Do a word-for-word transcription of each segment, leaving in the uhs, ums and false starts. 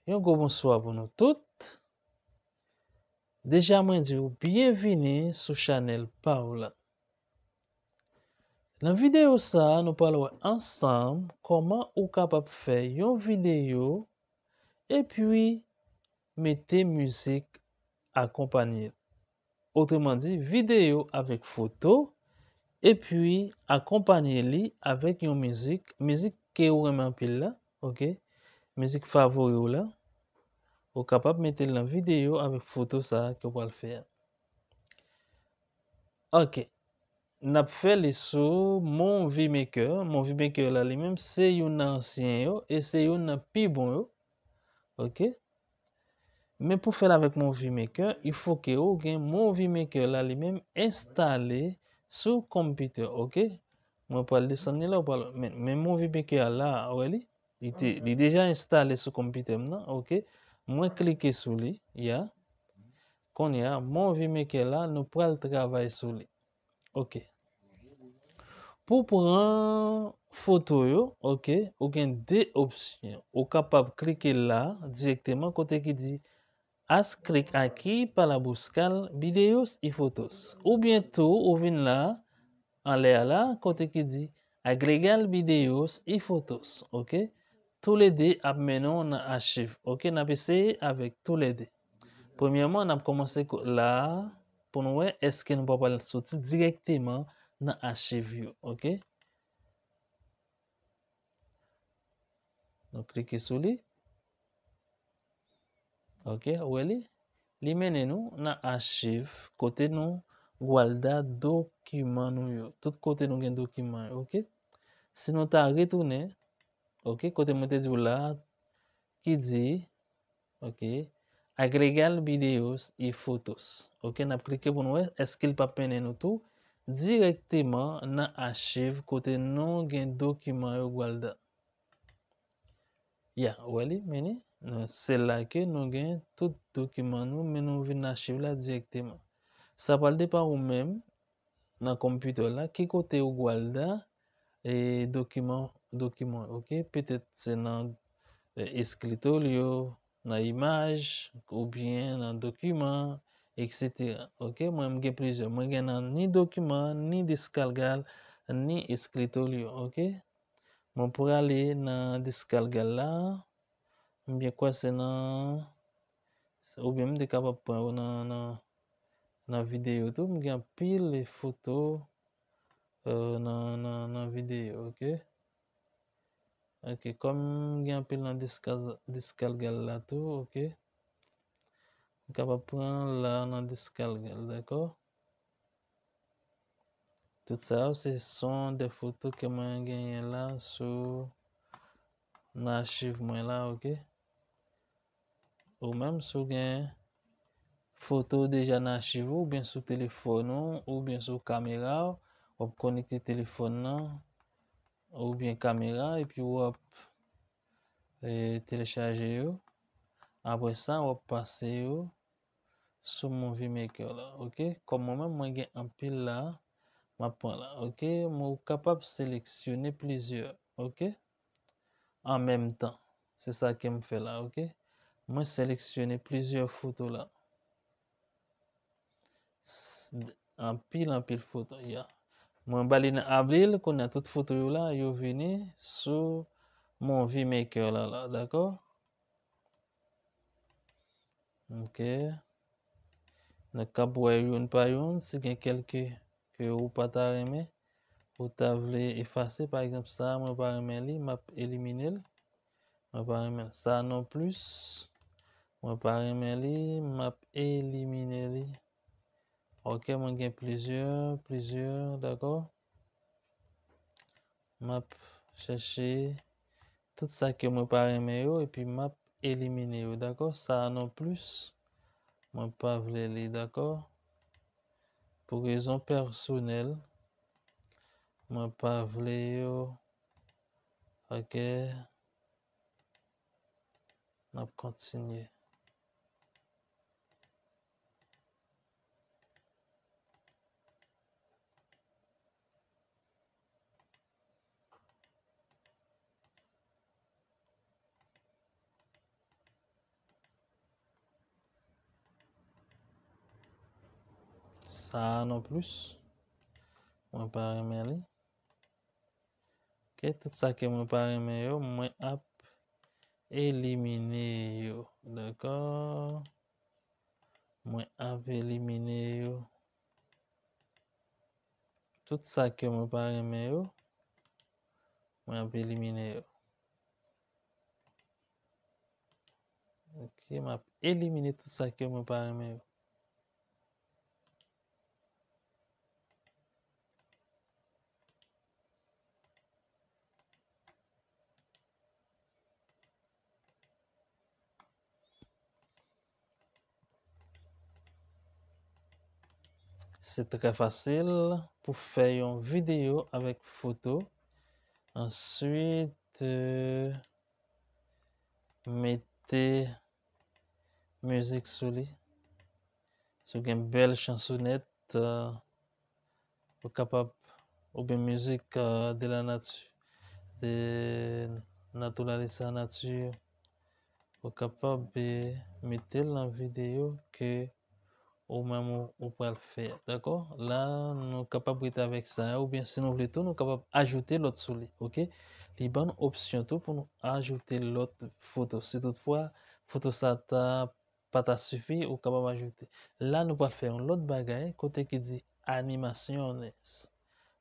Yon gwo bonswa pou nou tout. Deja mwen di w byenvini sou chanèl pa w la. Nan videyo sa a, nou pral wè ansanm kòman ou kapab fè yon videyo epi mete mizik akonpanye l. Otreman di, videyo avèk foto, epi akonpanye li avèk yon mizik, mizik ke ou renmen anpil la, oke? Mizik favori w la. Ou kapab mete l nan videyo avèk foto sa a ke w pral fè a. Oke. N ap fè li sou Movie Maker. Movie Maker la li menm, se youn nan ansyen yo, e se youn nan pi bon yo. Oke? Men pou fè l avèk Movie Maker, il faut que ou gen Movie Maker la li menm enstale sou konpitè, oke? Mwen pral desann li la, ou pral, men, men Movie Maker a la, ou wè li? Li te, li deja enstale sou konpitè m nan, oke? Mwen klike sou li, ya. Kounye a, Movie Maker la, nou pral travay sou li. Oke. Pou pran foto yo, oke, ou gen de opsyon. Ou kapab klike la dirèkteman kote ki di Haz clic aquí para buscar videos y fotos. Oubyen tou, ou vin la, anlè a la, kote ki di Agregar videos y fotos, oke? Toulede ap mennen w nan achiv, oke? N ap eseye avèk toulede. Premyèman, n ap kòmanse ko-, la a, pou nou wè èske nou pa pral soti dirèkteman nan achiv yo, oke? Nou klike sou li. Oke, ou wè li? Li mennen nou nan achiv kote nou gwalda dokiman nou yo. Tout kote nou gen dokiman yo, oke? Si nou ta retounen, oke, kote mwen te di w la, ki di, oke, Agregar videos y fotos. Oke, n ap klike pou nou wè èske l p ap mennen nou tou dirèkteman nan achiv kote nou gen dokiman yo gwalda. Ya, ou wè li, mennen. Nan sèl la ke nou gen tout dokiman nou, men nou vin nan achiv la dirèkteman. Sa pral depann ou menm, nan konpitè la, ki kote ou gwalda, e, dokiman, dokiman, oke? Petèt se nan, e, escritorio, nan imaj, oubyen nan dokiman, etsetera. Oke? Mwen, m gen plizyè. Mwen gen nan ni dokiman, ni descargar, ni escritorio, oke? Mwen prale nan descargar la. M byen kwè se nan, oubyen m te kapab pran yo nan, nan, nan videyo tou. M gen anpil foto, euh, nan, nan, nan videyo, oke? Oke, kòm m gen anpil nan descargar, descargar la tou, oke? M kapab pran la nan descargar, dakò? Tout sa yo, se sont des photos ke mwen genyen la sou, nan achiv mwen la, oke? Ou menm, si w gen foto deja nan achiv ou, oubyen sou telefòn ou, oubyen sou kamera w, w ap konekte telefòn nan, oubyen kamera, epi w ap, e, telechaje yo. Apre sa, w ap pase yo sou Movie Maker la, oke? Kòm mwen menm, mwen gen anpil la, m ap pran la, oke? Mwen, ou kapab seleksyone plizyè, oke? An menm tan. Se sa ke m fè la, oke? Mwen seleksyone plizyè foto la. S-, anpil, anpil foto, ya. Mwen ba li nan abrir, kounye a tout foto yo la, yo vini sou Movie Maker la, la, dakò? Ok. Nou kab wè youn pa youn, si gen kèlke ke ou pa ta renmen, ou ta vle efase, pa egzanp, sa a, mwen pa renmen li, m ap elimine l. Mwen pa renmen l. Sa a non plis, mwen pa renmen li, m ap elimine li. Ok, mwen gen plizyè, plizyè, dakò? M ap chèche tout sa ke mwen pa renmen yo, epi m ap elimine yo, dakò? Sa a non plis, mwen pa vle li, dakò? Pou rezon pèsonèl, mwen pa vle yo. Ok. N ap kontinye. sa a non plis. Mwen pa renmen li. Ok, tout sa ke mwen pa renmen yo, mwen ap elimine yo. Dakò? Mwen ap elimine yo. Tout sa ke mwen pa renmen yo, mwen ap elimine yo. Ok, m ap elimine tout sa ke mwen pa renmen yo. Se trè fasil pou fè yon videyo avèk foto. Answit, euh, mete mizik sou li. Si w gen bèl chansonèt, euh, ou kapab, oubyen mizik, euh, de la nature, de naturaleza nature, ou kapab, eh, mete l nan videyo ke ou menm ou, ou pral fè, dakò? La, nou kapab rete avèk sa, oubyen si nou vle tou, nou kapab ajoute lòt sou li, ok? Li ban nou opsyon tou pou nou ajoute lòt foto. Si toutfwa, foto sa ta pa ta sifi, ou kapab ajoute. La, nou pral fè yon lòt bagay, kote ki di animaciones.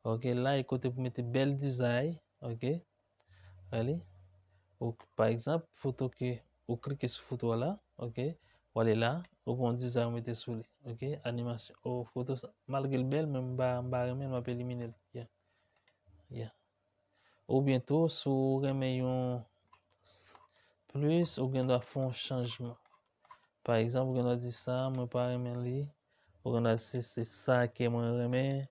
Ok, la, e kote pou mete bèl dizay, ok? Wè li? Ou, pa egzanp, foto ke ou klike sou foto a la, ok? Ou ale la, ou pran dizay ou mete sou li, ok? Animasyon, o, foto sa, malgre l bèl, men m pa, m pa renmen l, m ap elimine l. Yeah. Yeah. Oubyen tou, si w renmen yon s-, plis, ou gen dwa fè yon chanjman. Pa egzanp, ou gen dwa di sa, mwen pa renmen li. Ou gen dwa di se, se sa ke mwen renmen.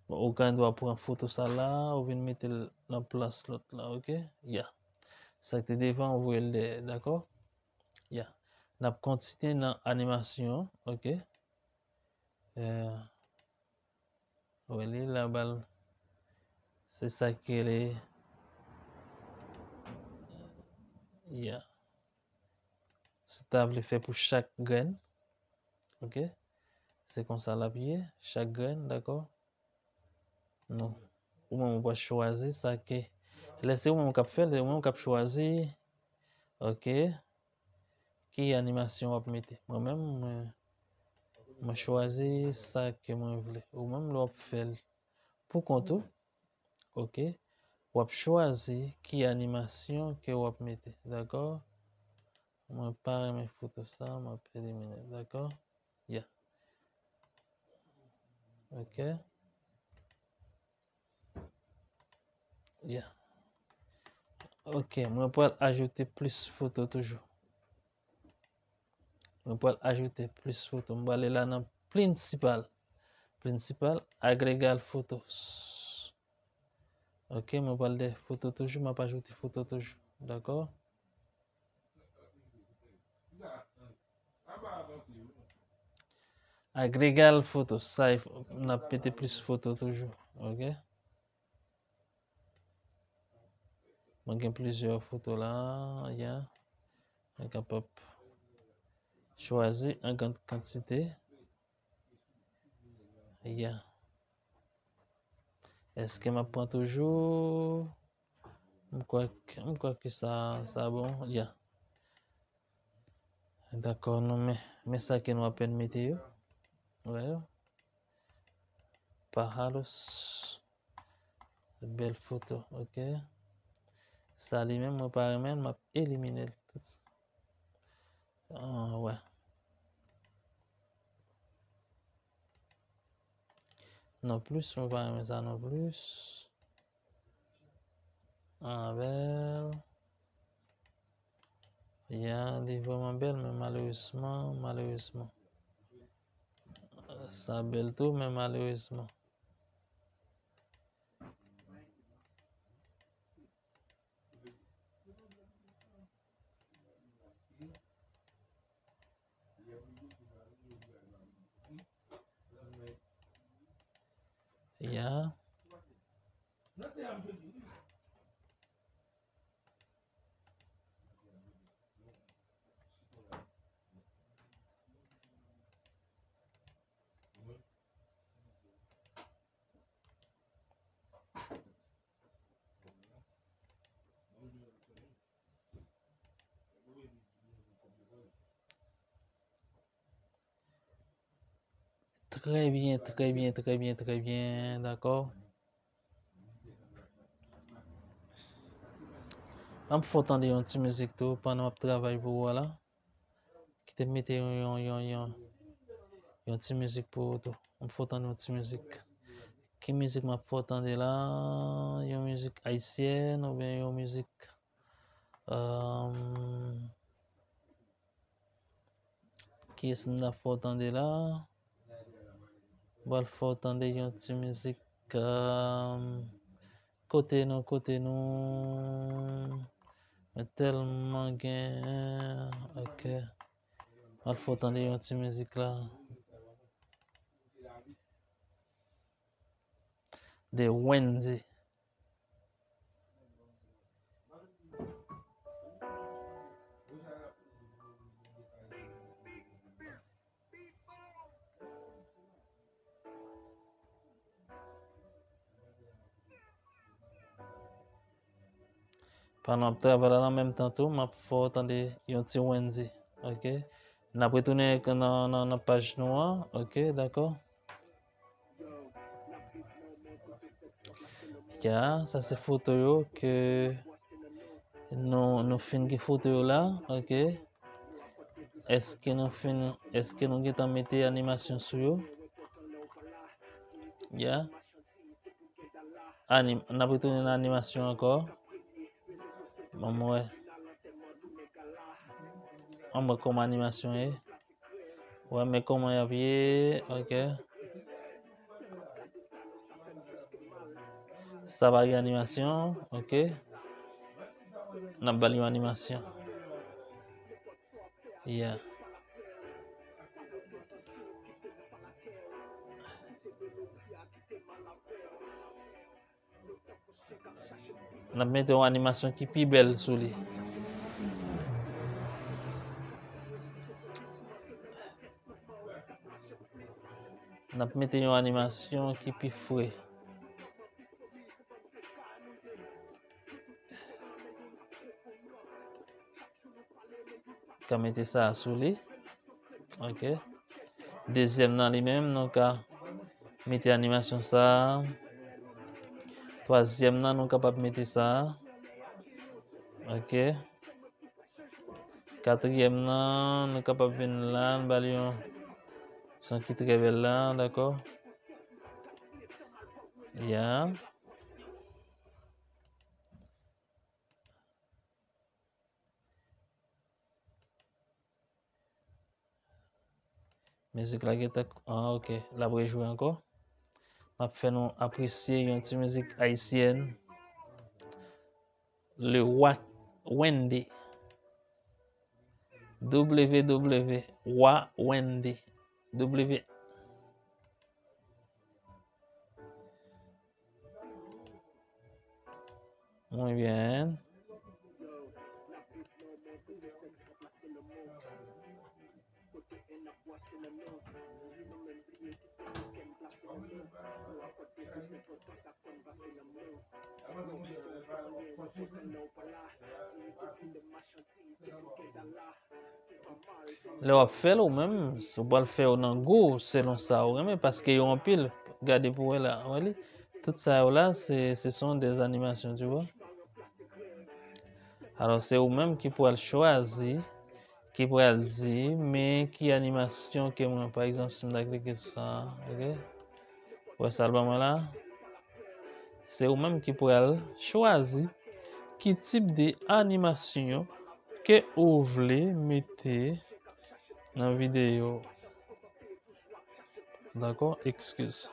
Bon, ou gen dwa pran foto sa la, ou vin mete l nan plas lòt la, ok? Ya. Sa ki te devan, ou voye l dèyè, dakò? Ya. N ap kontinye nan animasyon, ok? Eh, Wè li la bal. Se sa ki rele, ya. Si ta vle fè pou chak grenn. Ok? Se konsa l ap ye, chak grenn, dakò? Non. Ou menm ou pral chwazi sa ke, lè se ou menm k ap fè l, se ou menm k ap chwazi. Ok? Ki animasyon w ap mete? Mwen menm, mwen, mwen chwazi sa ke mwen vle. Ou menm, lè w ap fè l pou kont ou, ok, w ap chwazi ki animasyon ke w ap mete, dakò? Mwen pa renmen foto sa, m ap elimine l, dakò? Ya. Ok. Ya. Ok, mwen pral ajoute plis foto toujou. Mwen pral ajoute plis foto. Mwen pral ale la nan prensipal. Prensipal, agregar fotos. Ok, mwen pral dèyè foto toujou, m ap ajoute foto toujou. Dakò? Agregar fotos, sa e, n ap mete plis foto toujou, ok? Mwen gen plizyè foto la, ya. Mwen kapab chwazi an gran kantite. Ya. Èske m ap pran toujou? M kwè k-, m kwè ke sa, sa bon. Ya. Dakò, nou men, men sa ke nou apèn mete yo. Wè yo. Pájaros. Bèl foto, ok. Sa li menm, mwen pa renmen l, m ap elimine l. Tout sa. Ah, wè. Non plis, mwen pa renmen sa non plis. Ah, bèl. Ya, li vrèman bèl, men malerezman, malerezman. Sa bèl tou, men malerezman. Ya. Trè byen, trè byen, trè byen, trè byen, dakò. M ap fè w tande yon ti mizik tou pandan m ap travay pou ou a la. Kite m mete yon, yon, yon, yon, yon ti mizik pou ou tou. M ap fè w tande yon ti mizik. Ki mizik m ap fè w tande la? Yon mizik ayisyèn oubyen yon mizik, euh, kiyès m ta fè w tande la? M pral fè w tande yon ti mizik, euh, kote nou, kote nou. Mwen tèlman gen, ok. M pral fè w tande yon ti mizik la. De Wendy. Pandan m ap travay la, an menm tan tou, m ap fè w tande yon ti Wendy, ok? N ap retounen nan, nan, nan paj nou an, ok, dakò? Ya, sa se foto yo ke nou, nou fin gen foto yo la, ok? Èske nou fin, èske nou gentan mete animasyon sou yo? Ya. Anim-, n ap retounen nan animasyon ankò. Ban m wè. An mwen kòman animasyon ye. Wè, men kòman y ap ye. Ok. Sa pa gen animasyon. Ok. N ap ba l yon animasyon. Yeah. N ap mete yon animasyon ki pi bèl sou li. N ap mete yon animasyon ki pi fre. Ka mete sa a sou li. Ok. Dezyèm nan li menm, nou ka mete animasyon sa a. Twazyèm nan, nou kapab mete sa a. Ok. Katriyèm nan, nou kapab vin la, nou ba li yon son ki trè bèl la, dakò? Ya. Mizik la gentan, ah, ok, l ap rejwe ankò. M ap fè nou apresye yon ti mizik ayisyèn. Le Wa Wendy. W W W Wa Wendy. W. Muy bien. Lè w ap fè l ou menm, si w pral fè yo nan gou, selon sa ou renmen, paske yo anpil. Gade pou wè la, wè li. Tout sa yo la, se, ce sont des animations, tu vois. Alò, se ou menm ki pral chwazi, ki pral di, men ki animasyon ke mwen, pa egzanp, si m ta klike sou sa, ok? Wè sa l ban mwen la? Se ou menm ki pral chwazi ki tip de animasyon ke ou vle mete nan videyo. Dakò? Eskiz.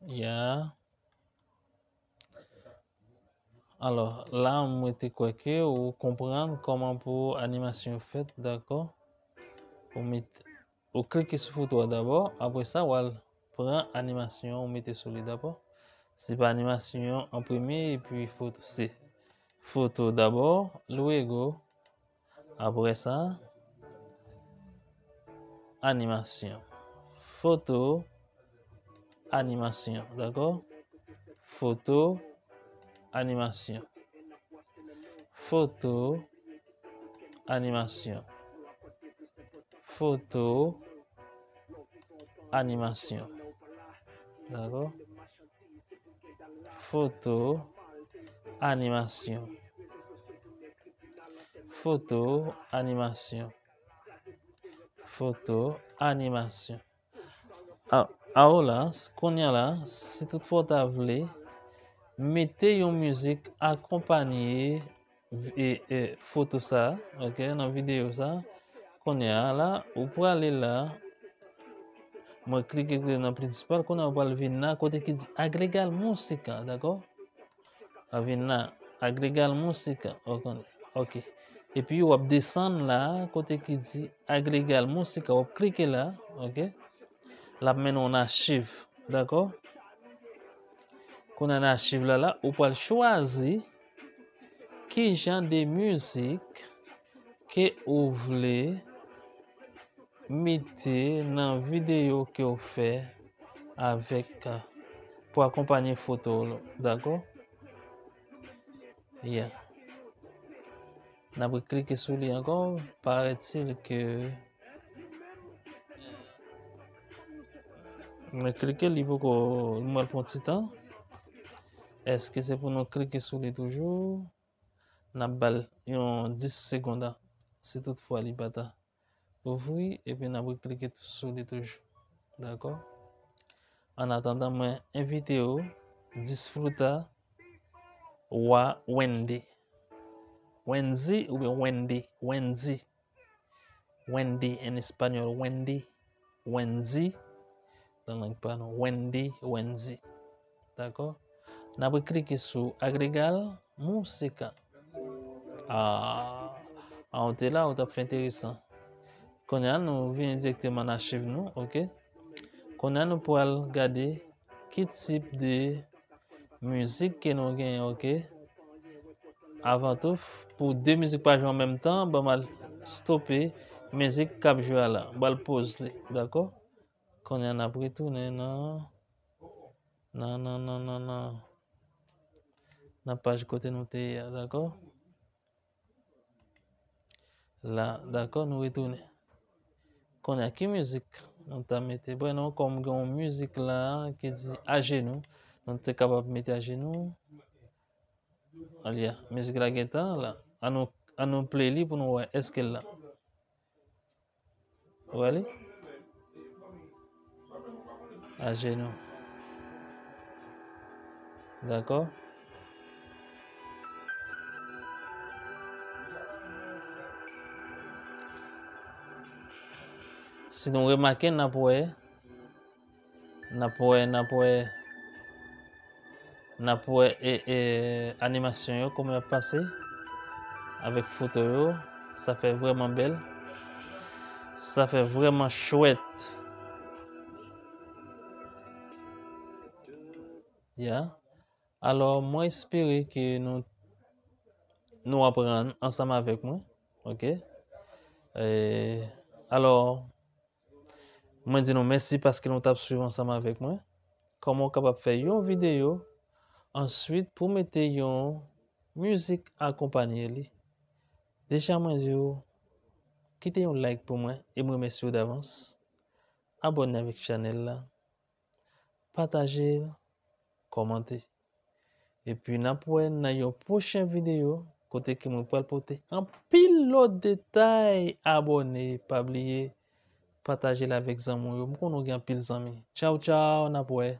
Ya. Alò, la, mwen te kwè ke ou konprann kòman pou animasyon yo fèt, dakò? Ou met, ou klike sou foto a dabò, apre sa, w al pran animasyon an, ou mete sou li, dakò? Se pa animasyon an premye, epi foto, se foto dabò, luego, apre sa, animasyon. Foto, animasyon, dakò? Foto, animasyon. Foto, animasyon. Foto, animasyon. Dakò? Foto, animasyon. Foto, animasyon. Foto, animasyon. A, awo la, s-, kounye a la, si toutfwa w ta vle, mete yon mizik akonpanye vi-, e, e, foto sa, ok, nan videyo sa. Kounye a la, ou prale la, mwen klike nan prensipal, kounye a ou pral vin la, kote ki di agregar música, dakò? A vin la, agregar música, ok, ok. Epi w ap desann la, kote ki di agregar música, w ap klike la, ok? L ap mennen w nan achiv, dakò? Kounye a nan achiv la, la, ou pral chwazi ki jan de mizik ke ou vle mete nan videyo ke w fè avèk, pou akonpanye foto w, dakò? Yeah. N ap klike sou li ankò. Paraît-il que mwen klike li poko, mwen pran ti tan. Èske se pou nou klike sou li toujou? N ap ba l yon dis segonn, si toutfwa li pa ta ouvri, epi n ap reklike sou li toujou. Dakò? An atandan, mwen envite w disfruta wa Wendy. Wendy oubyen Wendy? Wendy. Wendy en espanyòl, Wendy. Wendy. Nan lang pa nou, Wendy, Wendy. Dakò? N ap klike sou agregar música. Ah, an ou te la, ou t ap fè enteresan. Kounye a, nou vini dirèkteman nan achiv nou, ok? Kounye a, nou pral gade ki tip de mizik ke nou genyen, ok? Avan tou, pou de mizik pa jwe an menm tan, ban m al stope mizik k ap jwe a la. Ban l poz li, dakò? Kounye a n ap retounen nan, nan, nan, nan, nan, nan, nan paj kote nou te ye a, dakò? La, dakò, nou retounen. Kounye a, ki mizik nou ta mete? Bon, non, kòm gen yon mizik la ki di ajenou, nou te kapab mete ajenou. Alya, mizik la gentan la. An nou, an nou play li pou nou wè èske l la. Ou wè li? Ajenou. Dakò? Si nou remake, n ap wè, n ap wè, n ap wè, n ap wè, e, e, animasyon yo, kòman y ap pase avèk foto yo. Sa fè vrèman bèl. Sa fè vrèman chwèt. Ya. Alò, mwen espere ke nou, nou aprann ansanm avèk mwen. Ok? E, alò, mwen di nou mèsi paske nou t ap swiv ansanm avèk mwen. Kòman w kapab fè yon videyo, answit pou mete yon mizik akonpanye li. Deja mwen di w, kite yon like pou mwen e m remèsye w davans. Abòne avèk chanèl la. Pataje l, kòmante. Epi n ap wè nan yon pwochen videyo kote ke mwen pral pote anpil lòt detay. Abòne, pa bliye pataje l avèk zanmi w yo. M konnen w gen anpil zanmi. Tchaw, tchaw, n ap wè.